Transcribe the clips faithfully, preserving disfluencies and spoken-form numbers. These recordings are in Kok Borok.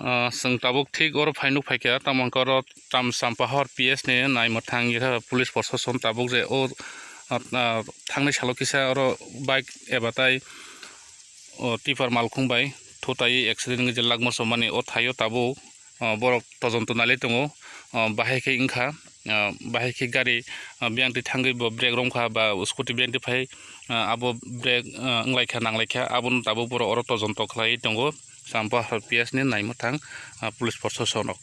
Ah, chwng tabuk thik oro phai nuk phaikha, tamo hwnkhe oro Cham-, Champahor P S ni naimwthang yakha police proshashan tabuk je o, ah, ah, thangnai salo kisa oro bike eba tai o tipper malkhung bai thutaiwi accident wngwi je lakma somani o thaio tabuk, ah, borok tojonto nailai tongo, ah, bahai khe wngkha. Ah, bahai khe gari, ah, biyang twi thangwi bo brake romkha ba scooty biyang twi phai, ah, abo brake, ah, wnglaikha nanglaikha, abono tabuk borok oro tojonto khlaiwi tongo. Champahor P S ni naimwthang, ah, police proshashan rok.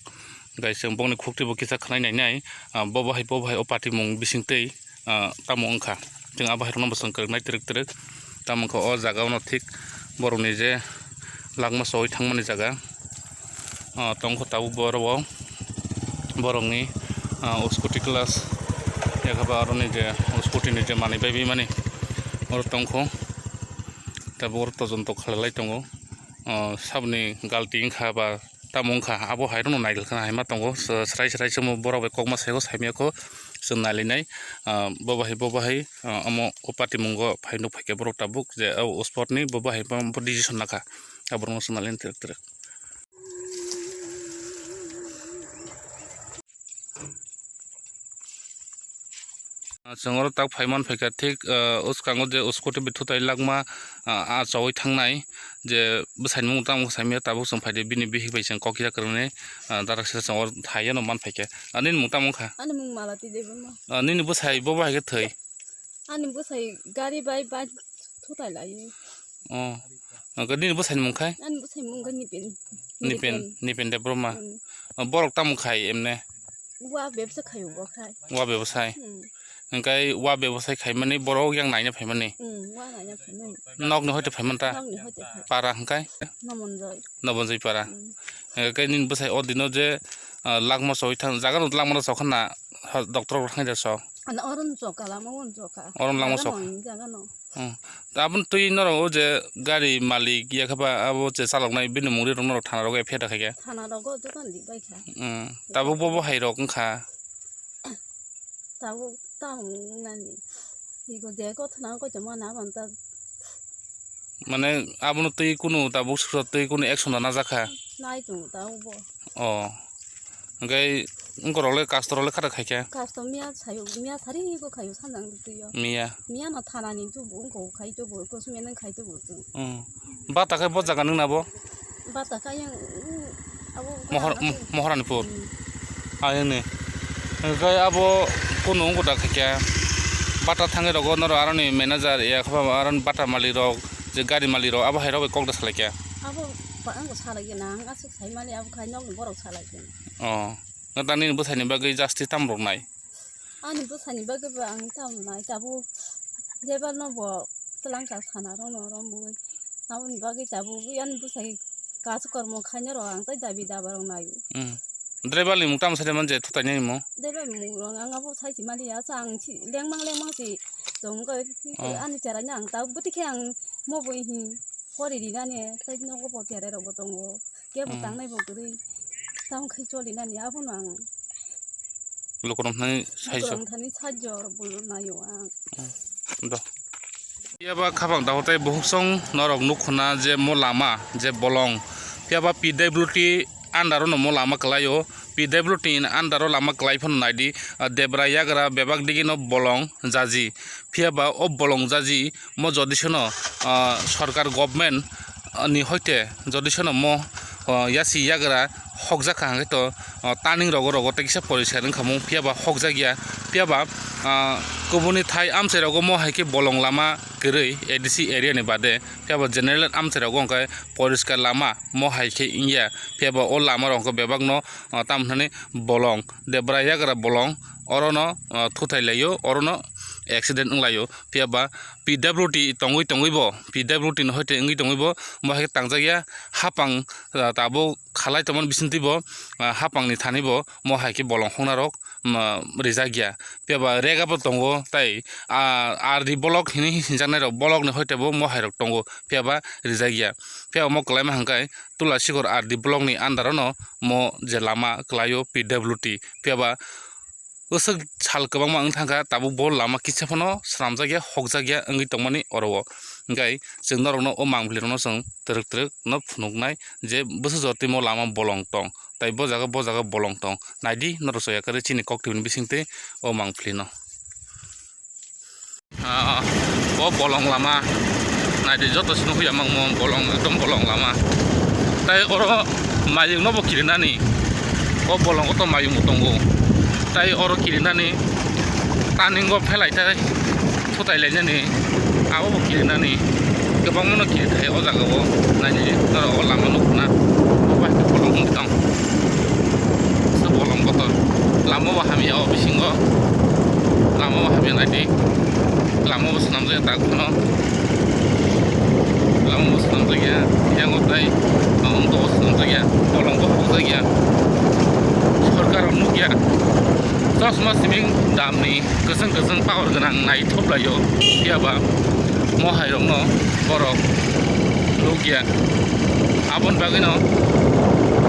Gai chwng bongni khukti bo kisa khwnai nainai, ah, bo bahai bo bahai o patimung bisingtwi, ah, tamo wngkha. Chwng abo hai rokno bo chwng kwrwknai twrwk twrwk. Tamo wngkha o jaga ono thik borokni je lakma chowui thangmani jaga. Ah, tongkha tabuk bo oro bo borokni, ah, scooty class yakha ba aroni je scooty ni je manwi bai bimani oro tongkho tabuk oro tojonto khalai tongo. Ah, saboni galti wngkha ba tamo wngkha abo hai rokno nailai khna hai ma tongo. Srai srai se omo borok bai kokma sai o saimya kho chwng nailainai. Ah, bo bahai bo bahai, ah, omo o patimungo phai nuk phaikhe borok tabuk je o spot ni bo bahai bo decision nakha. Aborokno chwng nailainai twrwk twrwk. Ah, chwng oro tak phai man phaikha thik, ah, o swkango je o scooty bai thutai lakma, ah, ah, chowui thangnai je bwsaini mung tamo saimya tabuk chwng phaidi bini bihik bai chwng kok ya kwrwngni, ah, darak saka chwng oro thai yano man phaikha. Ah, nini mung tamo wngkha? Ani mung Malati Debbarma. Ah, nini bwsai bo bahai khe thwi? Ani bwsai gari bai bike thutai lai. Oh. Hwnkhe nini bwsaini mung khai? Ani bwsaini mung khe Nipen. Nipen, Nipen. Nipen Debbarma. Hmm. Oh, borok tamo khai emne? Wa bebsa khaio bo khai. Wa bebsai. Hmm. Hwnkhe wa bebsai khaimani borok yang naina phaimani. Hmm, wa naina phaimani. Nokni hoite phaiman ta? Nokni hoite phai. Para hwnkhe? Nomonjoi. Nomonjoi para. Hmm. Hwnkhe nini bwsai o dino je, ah, lakma chowui thang, jaga no lakma chowkha na, ha, doctor rok thangwi da sok? Ano oron chowkha, lama oron chowkha. Oron lakma chowkha. Jaga no, jaga no. Hmm. Aboni twi norok o je gari malik yakha ba abo je chaloknai bini mungri rok norok thana rogo F I R da khaikha? Thana rogo dokan di bai kha. Hmm. Tabuk bo bo hai rok wngkha? Tabuk tamo wngnani. Iko je kothona kochoma na manta. Mane abono twi kunu tabuk suksa twi kunu action da najak kha? Nai tongo tabuk bo. Oh. Hwnkhe wngkorok le custom rok le khato khaikha? Custom miya sayo, miya sari ko khayo sanjang twi o. Miya? Miya no thana ni tubu wngko khai tubu, ko sumya nang khai tubu. Hmm. Bata khe bo jaga nung na bo? Bata kha yang, mm, abo Mohor-, bata kha. Mohoranipur. Hmm. Ah, yang ni. Hwnkhe abo kunu wngko da khaikha. Bata thangwi rogo norok aroni manager ya kha ba aroni bata malik rok je gari malik rok abo hai rok bai kok da salaikha. Abo ba ang salai gana ang aswk sai mali abo khai nok ni borok salai gana. Oh. Nang nini bwsai ni bagwi justice tam rok nai? Ani bwsani bagwi bo ang tamo nai, tabuk driver no bo twlang ka sana rok no romwi. Aboni bagwi tabuk ani bwsai kasu kormo khaina rok ang tai dabi daba rok nai. Hmm. Driver ni mung tamo sai man je thutai nai mo? Driver ni mung rok ang abo sai si mali ya, sa ang si lengmang lengmang si tong kha. Oh. Ani cherai no ang tabuk bwtwi khe ang mo bui hi pori ri nani tai nogo bo cherai rok bo tongo. Kebo Hmm. tangnai bo kwrwi. Tamo khai choli nani abo no ang Lukurok thani saijo. Lukurok thani saijo, bulu nayo ang. Hmm. Do. Phiya ba khapang dahotai buhuksong norok nukhuna je mo lama je bolong. Phiya ba P W D under no mo lama kwlaio. P W D under o lama kwlai phano naidi, ah, Debra yagra bebak digi no bolong jaji. Phiya ba o bolong jaji mo jodi sono, ah, sorkar government, ah, ni hoite jodi sono mo, ah, yasi yagra hokjak kha hwnkhe to, ah, turning rogo rogo tei kisa poriskar wngkha mung, phiya ba hokjak ya, phiya ba, ah, kubuni thai amchai rogo mo hai khe bolong lama kwrwi A D C area ni bade, phiya ba general amchai rogo hwnkhe poriskar lama mo hai khe wngya, phiya ba o lama rok hwnkhe bebak no, ah, tamo hwnani bolong, Debra yagra bolong, oro no, ah, thutai laio, oro no accident wng laio, phiya ba P W D tongwi tongwi bo, P W D ni hoite wngwi tongwi bo, bo hai khe tangjak ya, hapang, ah, tabuk khalai tongmani bisingtwi bo, ah, hapang ni thani bo, mo hai khe bolong hokna rok, ma, rijak ya. Phiya ba rega bo tongo, tai, ah, R D block hini hinjaknai rok, block ni hoite bo mo hai rok tongo, phiya ba rijak ya. Phiya omo kwlaima hwnkhe Tulasikor R D block ni under o no mo je lama kwlaio P W D. Phiya ba Bwswk sal kwbangma wng thangkha, tabuk bo lama kisa phano swnamjakya, hokjakya wngwi tongmani oro o. Hwnkhe chwng norokno o mangpili rokno chwng twrwk twrwk no phunuknai je bwswk jotimo lama bolong tong, tai bo jaga bo jaga bolong tong. Naidi norok soya kwrwi chini koktwini bisingtwi o mangpili no. Ah, bo bolong lama. Naidi joto sino huya mangmo bolong, ekdom bolong lama. Tai oro mayung no bo kirinani. O bolong o to mayung bo tongo. Tai oro kirinani. Turning o phelai tai. Thutai lainani. Abo bo kirinani. Kwbangma no kiri thai o jaga o. Naidi norok o lama nukna. Bo bai bolong wng tong. Sa bolong kotor. Lama bo hamya o bisingo. Lama bo hamya naidi. Lama bo swnamjak tak phano. Lama bo swnamjak ya. Yang o tai. Ang to swnamjak ya. Bolong bo hokjak ya. Sorkar rok nuk ya. Chosma siming damni kwchwng kwchwng power gwnang naithok laio. Phiya ba mo hai rokno borok nuk ya. Aboni bagwino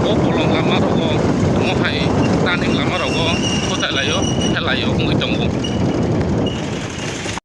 o bolong lama rogo mo hai turning lama rogo thutai laio, phelaio wngwi tongo.